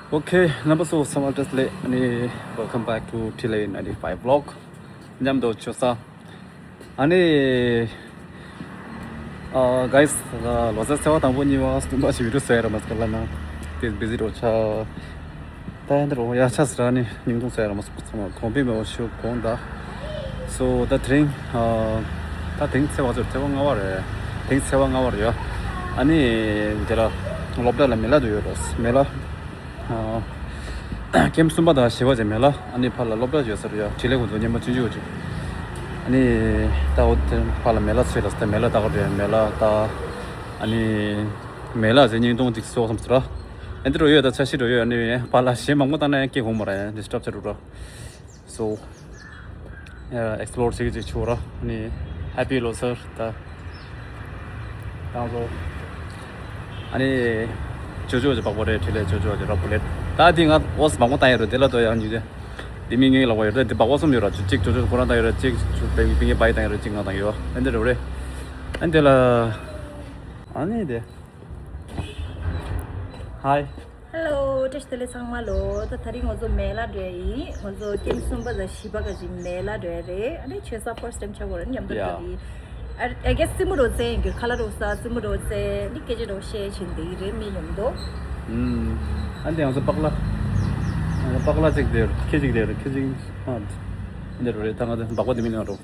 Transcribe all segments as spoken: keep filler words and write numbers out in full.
Okay, རྣམ་པ་ཚོ་ཚང་མ་བཀྲ་ཤིས་བདེ་ལེགས། ཨ་ནི། Welcome back to T L A ninety-five vlog. མཉམ་དུ་ཆོས་ས། ཨ་ནི། ཨ་guys, ལོ་གསར་ཚེས་པ་དང་པོ་གཉིས་པ་སྟོན་པ་ཞིག་བི་ཌིའོ་བཟོ་ཡ་ར་མ་ཟེར་ལ་ན། དེ་བི་ཟི་རོ་ཆ། ད་ཡང་འདི་རོ་ཡ་ཆ་ཟེར་ནི་སྙིང་ཐུང་ཟེར་ར་མ་ཟེར་ཚང་མ་གོང་འཕེལ་མེད་པ་ཞུ་གོང་ད། So ད་དེ་རིང་ཨ་ད་དེ་རིང་ཚེས་པ་ཚོ་ཚེས་པ་ལྔ་པ་རེད། དེ་རིང་ཚེས་པ་ལྔ་པ་རེད་ཡ། ཨ་ནི་འདི་ལ་སློབ་གྲྭ་ལ་མེ་ལ་དུ་ཡོད་རེད། མེ་ལ་ཨ་ཀེམ་གསུམ་པ་དང་བཞི་པ་ཅིག་མེ་ལ། ཨ་ནི་ཕར་ལ་སློབ་གྲྭ་ཡོད་ས་རེད་ཡ། འཕྲིན་ལས་ཁོང་ཚོ་ཉི་མ་ཆུང་ཆུང་ཅིག་ཨ་ནི་ད་འོ་དེ་ཕར་ལ་མེ་ལ་ཚོས་ལ་ད་མེ་ལ་ད་ག་རེད། མེ་ལ་ད་ཨ་ནི་མེ་ལ་ཟེར་སྙིང་ཐུང་ཅིག་སོགས་སམ་ཟེར་ར། ཨ་འདི་རུ་ཡོད་ད་ཆ་ཤི་རུ་ཡོད། ཨ་ནི་ཕར་ལ་གཞས་མང་པོ་བཏང་ན་ཡང་སྐད་གོ་མ་ར་ཡ། ཌི་སི་ཊབ་ཆ་རུ་ར། So ཨེག་སི་པི་ལོར་བྱེད་ཀྱི་ཅིག་ཆུ་ར། ཨ་ནི་ཧེ་པི་ལོ་གསར་ད་དང་ཚོ། ཨ་ནི་ཅོ་ཅོ་ཅིག་བག་པོ་རེད། འཕྲིན་ལས་ཅོ་ཅོ་ཅིག་ར་པོ་ལེད། ད་དེ་ང་ཨོས་མང་པོ་བཏང་ཡ་རེད། དེ་ལ་ཏོ་ཡང་ཉུ་ཅེ། དེ་མི་ངའི་ལག་པ་ཡོད་རེད། དེ་བག་པ་གསུམ་ཡོད་ར། ཅིག་ཅོ་ཅོ་ཁོ་རང་བཏང་ཡོད་ར། ཅིག་ཅུ་པེ་པིང་གི་བའི་བཏང་ཡོད་ར། ཅིག་ང་བཏང་ཡོད། ཨ་འདི་རེད་རེད། ཨ་འདི་ལ། ཨ་ནི་དེ། Hi. Hello, བཀྲ་ཤིས་བདེ་ལེགས་ཚང་མ་ལོ། ད་དེ་རིང་ང་ཚོ་མེ་ལ་འགྲོ་ཡ་ཡིན། ང་ཚོ་ཀེམ་གསུམ་པ་དང་བཞི་པ་ག་ཅིག་མེ་ལ་འགྲོ་ཡ་རེད། ཨ་ནི་ཆོས་ས་first time ཆགས་ཀྱི་རེད། མཉམ་དུ་འགྲོ་ཡ་ཡིན། ཨ་རྒྱ་སྲིན་མོ་རོ་ཙེ་ཡིན་གྱི་ཁ་ལ་རོ་ས་སྲིན་མོ་རོ་ཙེ་ནི་སྐད་ཆ་རོ་བཤད་བྱིན་དེ་ཡི་རེད་མི་མཉམ་དུ། ཨམ། ཨ་འདི་ང་ཚོ་པག་ལ། ང་ཚོ་པག་ལ་ཅིག་དེར་ཁེ་ཅིག་དེར་ཁེ་ཅིག་ཨ་འདི་རོ་རེད། ད་ང་ཚོ་སྦག་པ་དེ་མི་ཉོ་རོ།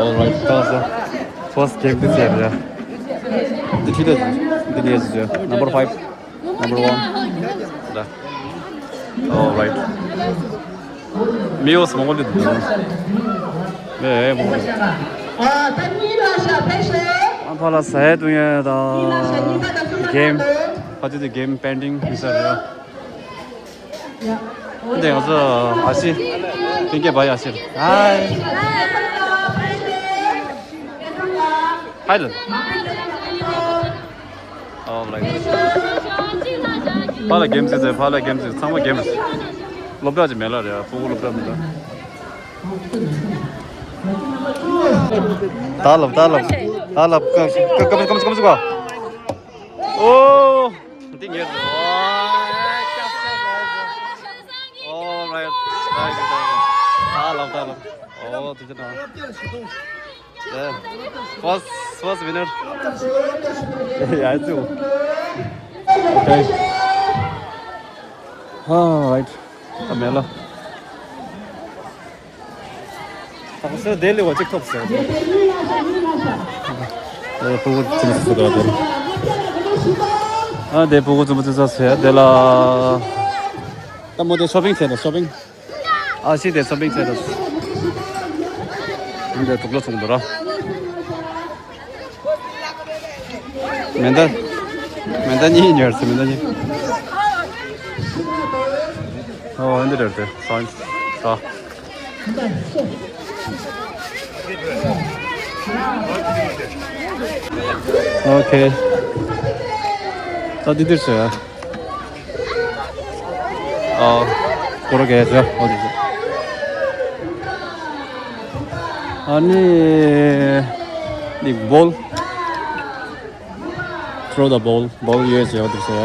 All right, ད་ས། First game this year, yeah. འདི་ཁྲིད་དེ། འདི་ནས་ཟེར། Number five, number one. ད། All right. མི་ཡོ་སི་མང་པོ་འདི་འདུག་ཨེ་མང་པོ། ཨ་ཕ་ལ་ཟས་འཐུང་ཡས་དང་། གེམ། ཕ་ཅི་དེ་གེམ་པེན་ཌིང་ཡིན་ས་རེད། འདི་ང་ཚོ་ཨ་ཤི། པིང་ཀེ་བྷའི་ཨ་ཤི། Hi. Hi ལ། ཨོ་ལའིག་ཕ་ལ་གེམ་ཟེར་ཚེ་ཕ་ལ་གེམ་ཟེར། ཚང་མ་གེམ་རེད། སློབ་གྲྭ་ཅིག་མེད་ལ་རེད། ཕྲུ་གུ་སློབ་གྲྭ་མེད་ལ། ད་ལབ་ད་ལབ་ད་ལབ་ཀ་ཀ་ཀ་ཀ་ཀ་ཀ་ཀ། ཨོ། འདི་ཉེར། ཨོ་རའིཊ། ད་ལབ་ད་ལབ། ཨོ་དེ་ཅི་ན། ཡ། First, first winner. ཡ་ཙུ། Okay. All right. ད་མེད་ལ། ད་ཁོ་ཚོ་དེ་ལས་བ་གཅིག་ཐོབ་ཟེར། ཨེ་ཕྲུ་གུ་ཚིམ་སུ་ག་དེ། ཨ་དེ་ཕྲུ་གུ་ཚིམ་སུ་ཟ་ཟེར་དེ་ལ། ད་མོ་དེ་ཤོ་པིང་བྱས་ད་ཤོ་པིང་། ཨ་ཤི་དེ་ཤོ་པིང་བྱས་ད། འདི་དུག་ལོ་ཚོང་དུ་ར། མེ་མདའ། མེ་མདའ་གཉིས་ཉོས་སོང་། མེ་མདའ་གཉིས། ཨོ་འདི་རེད་དེ་སོན་ས། ཨོ་ཁེ། ད་འདི་འདིར་ཟེར། ཨ། སྐོར་ར་གས་ཟེར། ཨོ་འདི་ཟེར། ཨ་ནི། འདི་བོལ། Throw the ball. བོལ་ཡོད་ཟེར་ཡོད་འདུག་ཟེར།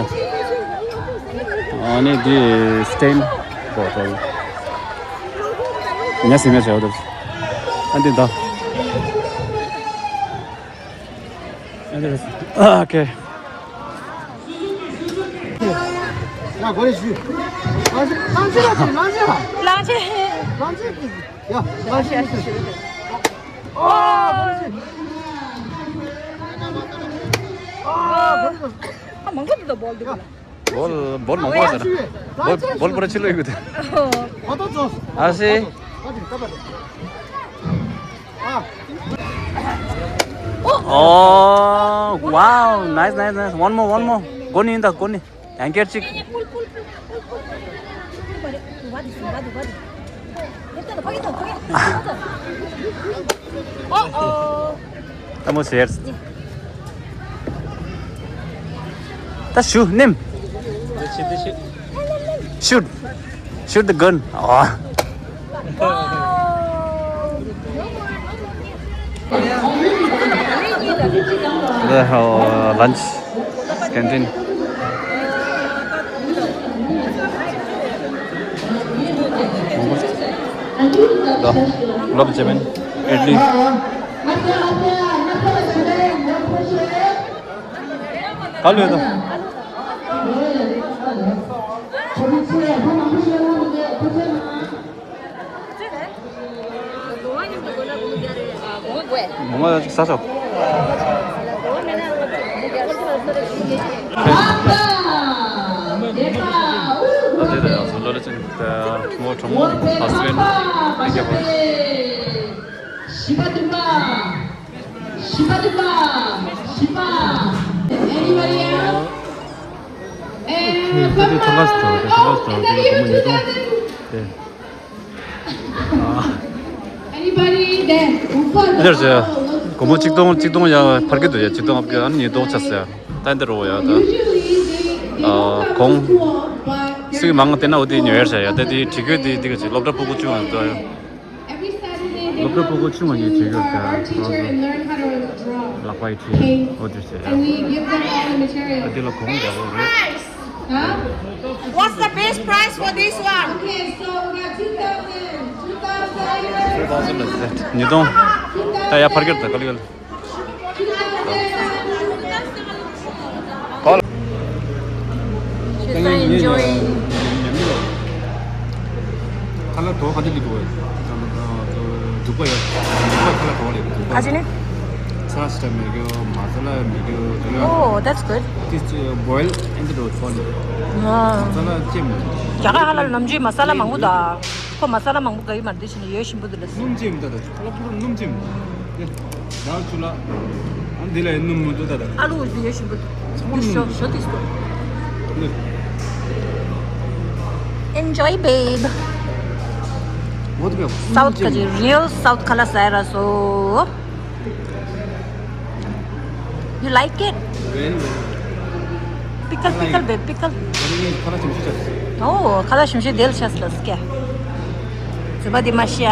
ཨ་ནི་འདི་སི་ཊེན་བོ་ཊལ། ཉ་སི་མེ་ཟེར་ཡོད་འདུག་ཨ་འདི་ད། ཨ་འདི་རེད། ཨ་ཨོ་ཁེ། ཡ་གོ་རེ་ཞུ། ལང་ཆེ་ལང་ཆེ་ལང་ཆེ་ལང་ཆེ། ལང་ཆེ། ཡ་ལང་ཆེ། ཨོ་གོ་རེ་ཞུ། ཨོ་གོ་རེ་ཞུ། ཨ་མང་པོ་འདུག་བོལ་འདུག་ལ། བོལ་བོལ་མང་པོ་ཟེར། བོལ་བོལ་པུ་ར་ཕྱི་ལོགས་ཡོད་དེ། ཨ་སི། Oh, wow, nice, nice, nice. One more, one more. གོ་ནི་ཡིན་ད་གོ་ནི། ཡང་བསྐྱར་གཅིག་ཨོ་ཨོ། ད་མོ་ཟེར། ད་ཞུ་ནེམ། Shoot. Shoot the gun. ཨོ། ད་ལན་ཆི་ཀེན་ཊིན། ལ་གློབ་ཇེ་མིན་ཨིད་ལི། ག་ལོས་ད། མོ་ང་ཅིག་ཟ་ཆོག་ཨ་དེ་ད་ཡང་སོ་ལོ་ལེ་ཅན་ད་མོ་གྲོགས་མོ་ཧ་སི་བེན་ཨེ་ག་པ། བཞི་པ་བདུན་པ། བཞི་པ་བདུན་པ། བཞི་པ། Anybody else? And ཁྱོད་ཚོ་ཚང་ག་སི་ཐོག་དེ་ཚང་ག་སི་ཐོག་དེ་ལ་སྒོར་མོ་ཉིས་སྟོང་དེ། Anybody there? སྒོར་མོ་གཅིག་སྟོང་གཅིག་སྟོང་ཡང་ཕར་གི་འདུག་ཡ། གཅིག་སྟོང་ཨབ་གི་ཨ་ནི་ཉིས་སྟོང་ཆགས་ཟེར་ཡ། ད་འདི་རུ་ཡ་ད། གོང་སིག་མང་བལྟས་ན་འོ་དེ་ཉོ་ཡར་བྱ་ཡ། ད་དེ་བྲིས་རྒྱུ་དེ་དེ་ག་ཅིག་སློབ་གྲྭ་ཕྲུ་གུ་ཆུང་བ་ད། སློབ་གྲྭ་ཕྲུ་གུ་ཆུང་བ་ཉིད་བྲིས་རྒྱུ་ད་ཁོ་ཚོ་ལག་པ་ཡི་བྲིས་འོ་དེ་བྱ་ཡ། ཨ་དེ་ལ་གོང་རྒྱག་དགོས་རེད། Huh? What's the best price for this one? Okay, so we got two thousand, two thousand. ཉིས་སྟོང་། ད་ཡར་ཕར་གྱུར་ད་ག་ལེར་ག་ལེར། She's so enjoying. ཁ་ལག་དོ་ག་དེ་གི་དོ། འབྲུག་པ་ཡོད། འབྲུག་པ་ཁ་ལག་དོ་ལེ་འབྲུག་པ། ཨ་ཅི་ནི། ཚ་སི་ཊ་མེ་གི་མ་ས་ལ་མེ་གི་དོ་ཡོད། Oh, that's good. This uh, boil and the dot for me. Ah. Masala chem. རྒྱ་གར་ཧ་ལ་ནམ་རྒྱུན་མ་ས་ལ་མང་པོ་ད། ཁོ་མ་ས་ལ་མང་པོ་ག་ཡི་མ་རེད་དེ་བཞིན་ཡོད་ཞིམ་པོ་འདི་ལ་ཟེར། སྣུམ་ཅན་ད་ད་ཁོ་ལ་པུར་སྣུམ་ཅན་དེ་ད་ཆུ་ལ་ཨ་འདི་ལ་སྣུམ་མི་འདུག་ད་ད། ཨ་ལུ་འདི་ཡོད་ཞིམ་པོ་འདུག་ཚང་མ་འདི་ཤོ་ཤོ་ཏིས་འདུག Enjoy, babe. འོ་དེ་སྣུམ་South ཅན་ག་ཅི་real South ཁ་ལག་ཟ་ཡ་ར་སོ། You like it? Very well. Pickle, pickle, babe, pickle. ཨོ། ཁ་ལག་ཞིམ་ཤོས་དེ་ལ་ཤ་སི་ལ་སི་ཀེ། ཟུ་པ་དེ་མ་ཤ།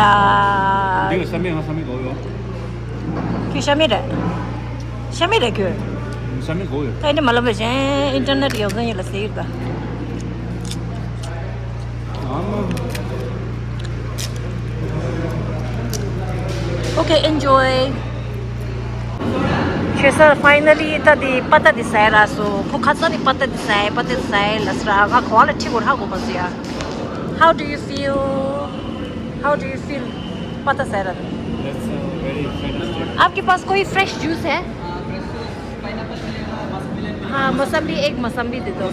འདི་ལ་ཤ་མེད་ང་ཤ་མེད་གོ་ཡོ། ཁྱོད་ཤ་མེད་རེད། ཤ་མེད་རེད་ཁྱོད། ཤ་མེད་གོ་ཡོ། ད་ཡིན་ན་མ་ལབ་པ་གཞན་ཨིན་ཊར་ནེ་ཊི་ཡག་ཟན་ཡིན་ལ་ཟེར་ཡོད་པ། Okay, enjoy. ཁྱོད་ས་finally ད་དེ་པ་ཏ་དེ་ཟ་ཡ་རག་སོང་། ཁོ་ཁ་སང་ནས་པ་ཏ་དེ་ཟ་ཡ་པ་ཏ་དེ་ཟ་ཡ་ལ་ཟེར་ར། ང་གོ་བ་ལ་ཁྲིད་དགོས་ཧ་གོ་མ་སོང་ཡ། How do you feel? How do you feel? པ་ཏ་ཟ་ཡ་རག། That's uh, very fantastic. आपके पास कोई fresh juice है? हाँ, मौसम्बी, एक मौसम्बी दे दो।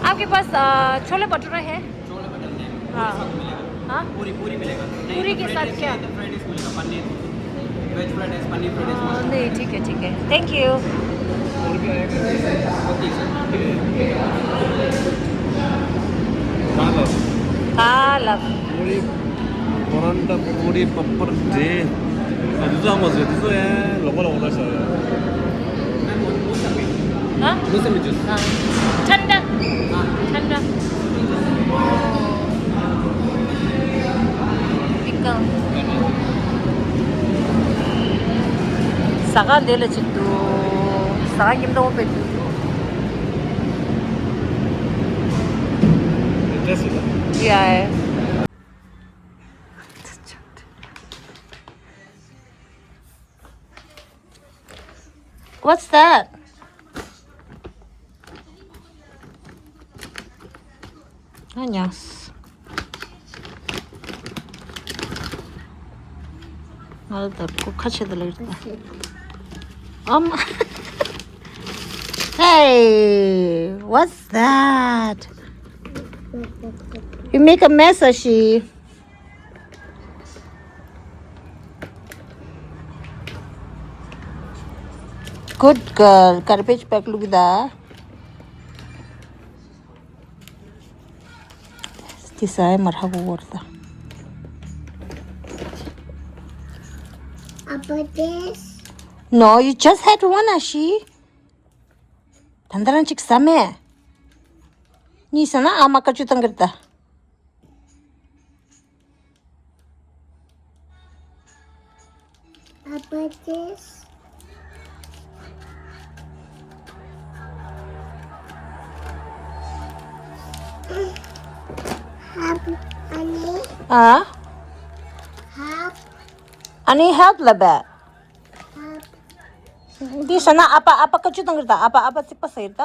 आपके पास अ, छोले भटूरा है? छोले भटूरे नहीं, हाँ। पूरी, पूरी मिलेगा। नहीं, पूरी तो के साथ क्या? Fried rice मिलेगा, paneer, veg fried rice, paneer fried rice. हाँ, नहीं, ठीक है, ठीक है। Thank you. और भी आएगा। हाँ, लो। हाँ, लो। पूरी, परांठा, पूरी, पापड़, दे। ཨ་འདི་ཚོ་ཨ་མ་ཟེར་འདི་ཚོ་ཡང་ལོག་པ་ལོག་པ་ཤར་ཡ། हाँ? मौसमी जूस। हाँ। ठंडा। हाँ। ठंडा। पिकल। ཟ་ཁང་འདི་ལ་ཅིག་འདུག་ཟ་ཁང་ཁྱིམ་ཐོག་པའི་འདུག་ཡ། What's that? ཨ་ཉགས། ང་ལ་ད་ཁོ་ཁ་ཕྱེ་ད་ལ་ཡོད་ད། ཨམ། Hey, what's that? You make a mess, Ashi. Good girl. Garbage bag look da. This I marha go worta. Apa this? No, you just had one, Ashi. Tandaran chik same. Ni sana ama kachu tangarta. Apa this? Apa ani? Ah? ཨ་ནི་ཧེལཔ་ལབ་པས། འདི་ཟ་ན་ཨ་ཕ་ཨ་ཕ་བཀའ་བཀྱོན་གཏོང་གི་རེད་ད། ཨ་ཕ་ཨ་ཕ་ཚིག་པ་ཟེར་གི་རེད་ད།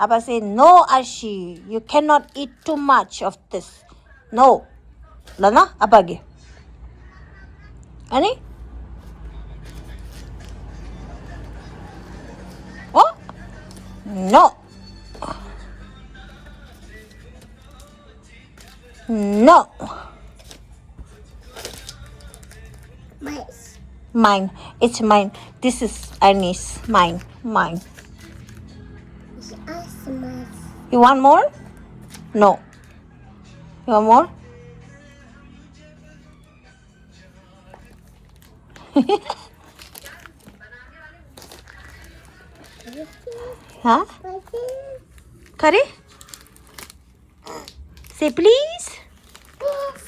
ཨ་ཕ་say, "No, Ashi, you cannot eat too much of this. No." ལབ་ན་ཨ་ཕ་གིས། ཨ་ནི། ཨོ། No. No. Mice. Mine. It's mine. This is Annie's. Mine. Mine. It's us mice. You want more? No. You want more? Huh? Curry? Say please. Please.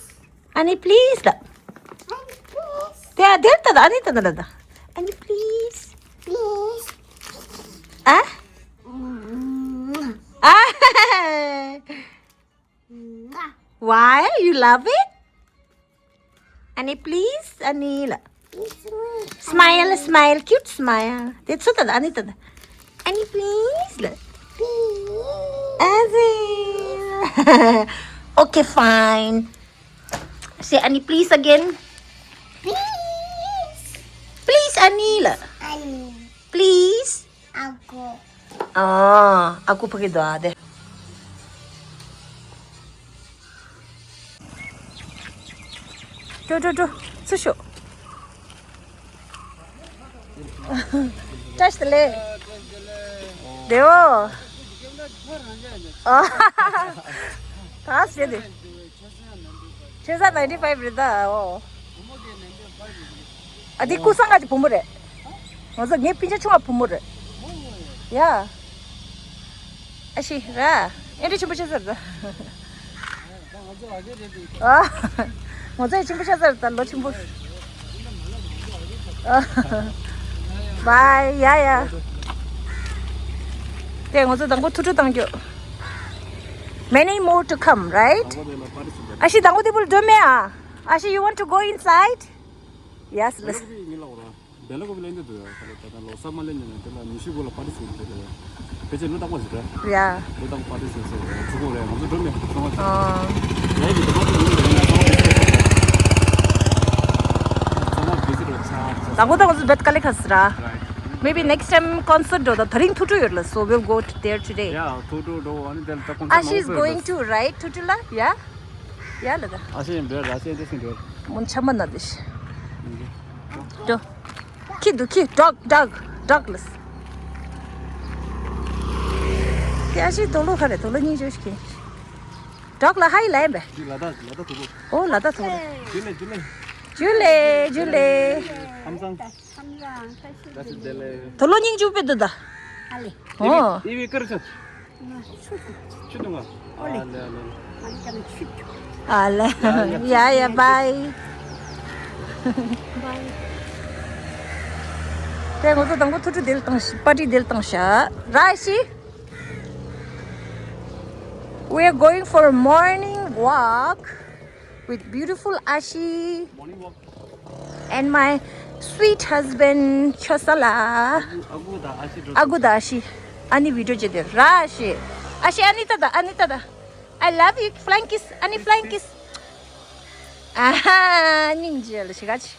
Annie, please. And please. There, there, tada, Annie, tada, tada. Annie, please. Please. Ah? Mm. Ah. Mwah. Why? You love it? Annie, please, Annie. Smile, smile, cute smile. That's what Annie, tada. Annie, please. Please. Azim. Okay, fine. Say Annie, please again. Please. Please, Annie. Annie. Please. Aku. Ah, aku pergi doa deh. Tuh, tuh, tuh. Susu. Touch the leg. Deo. Ah. Tas jadi. Chesa ninety five rida. Oh. ཨ་དེ་ཀུ་སང་ང་གི་བུ་མོ་རེད། ང་ཚོ་ངའི་སྤུན་ཆ་ཆུང་བ་བུ་མོ་རེད། ཡ། ཨ་ཤི་ར། ཨེ་འདྲ་ཆེན་པོ་ཆགས་ཚར་ད། ཨ། ང་ཚོ་ཡ་ཆེན་པོ་ཆགས་ཚར་ད་ལོ་ཆེན་པོ། ཨ། བའི་ཡ་ཡ། དེ་ང་ཚོ་དང་པོ་ཐུག་འཕྲད་བཏང་རྒྱུ། Many more to come, right? ཨ་ཤི་དང་པོ་དེ་བུལ་འགྲོ་མེད་ཨ། ཨ་ཤི, you want to go inside? Yes, let's. བེ་ལ་ཀོ་བི་ལ་འདི་འདུག་ཡ། ད་ལོ་ས་མ་ལེན་ཉིན་ནས་དེ་ལ་ཉི་ཤུ་གོ་ལ་པར་ཊི་སི་པེ་ཊི་བྱེད་དེ་ལ། ཕལ་ཆེར་ལོ་རྟག་པ་ཞིག་རེད། ཡ། ལོ་རྟག་པ་པར་ཊི་སི་པེ་ཊི་བྱེད་དེ་ཚུགས་གོ་རེད། ང་ཚོ་འགྲོ་མེད་ཚང་མ། ཨ། ཡ་ཡི་གི་དེ་པར་ཊི་སི་པེ་ཊི་བྱེད་དེ་ཚང་མ་བེ་སི་རེད་ཚང་མ་བེ་སི་རེད་ཚང་མ། དང་པོ་དང་པོ་ཚོ་བེད་དཀའ་ལས་ཁག་སི་ར། Right. Maybe next time concert འགྲོ་ད། དེ་རིང་ཐུག་འཕྲད་ཡོད་ལ། So we'll go to there today. Yeah, ཐུག་འཕྲད་འགྲོ། ཨ་ནི་དེ་ལ་ད་ཀོན་སར་ནང་Ashi is going to, right? ཐུག་འཕྲད་ལ། ཡ། ཡ་ལ་ད། ཨ་ཤི་འདྲ་ར་ཤི་འདྲ་ཤི་འདྲ། མོན་ཆ་མ་ན་དེ་ཤི། འདུག་ཁྱི་འདུག་ཁྱི། dog, dog, dog ལ། དེ་ཨ་ཤི་དོ་ལོ་ག་རེ། དོ་ལོ་སྙིང་རྗེ་ཤི། dog ལ་ཧའི་ལབ་པས། འདི་ལ་དྭགས་ལ་དྭགས་དོ་ལོ། ཨོ་ལ་དྭགས་དོ་ལོ། ཇུ་ལེ་ཇུ་ལེ། ཇུ་ལེ་ཇུ་ལེ། ཁམས་བཟང་། བཀྲ་ཤིས་བདེ་ལེགས། དོ་ལོ་སྙིང་རྗེ་པོ་དཔེ་འདུག་ད། ཨ་ལེ། ཨོ། ཨི་བི་ཀར་ཆ། ཆུ་དུང་ང་། ཨ་ལེ་ཨ་ལེ། ཨ་ལེ། ཡ་ཡ། བའི། བའི། དེ་ང་ཚོ་དང་པོ་ཐུག་འཕྲད་དེ་ལ་བཏང་ཤག་པར་ཊི་དེ་ལ་བཏང་ཤག་ར་ཤི། We are going for a morning walk with beautiful Ashi. Morning walk. And my sweet husband, Chosala. ཨ་ཁུ་དང་ཨ་ཤི་འགྲོ། ཨ་ཁུ་དང་ཨ་ཤི། ཨ་ནི་བི་ཌི་ཡོ་བྱེད་དེ་ར་ཤི། ཨ་ཤི། ཨ་ནི་ད་ད། ཨ་ནི་ད་ད། I love you. Flying kiss. ཨ་ནི་flying kiss. ཨ་ཧ། སྙིང་རྗེ་ལ་ཤི་ག་ཅི།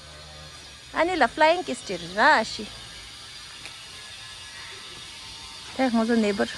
ཨ་ནི་ལ་flying kiss དེ་ར་ཤི། དེ་ང་ཚོ་neighbor།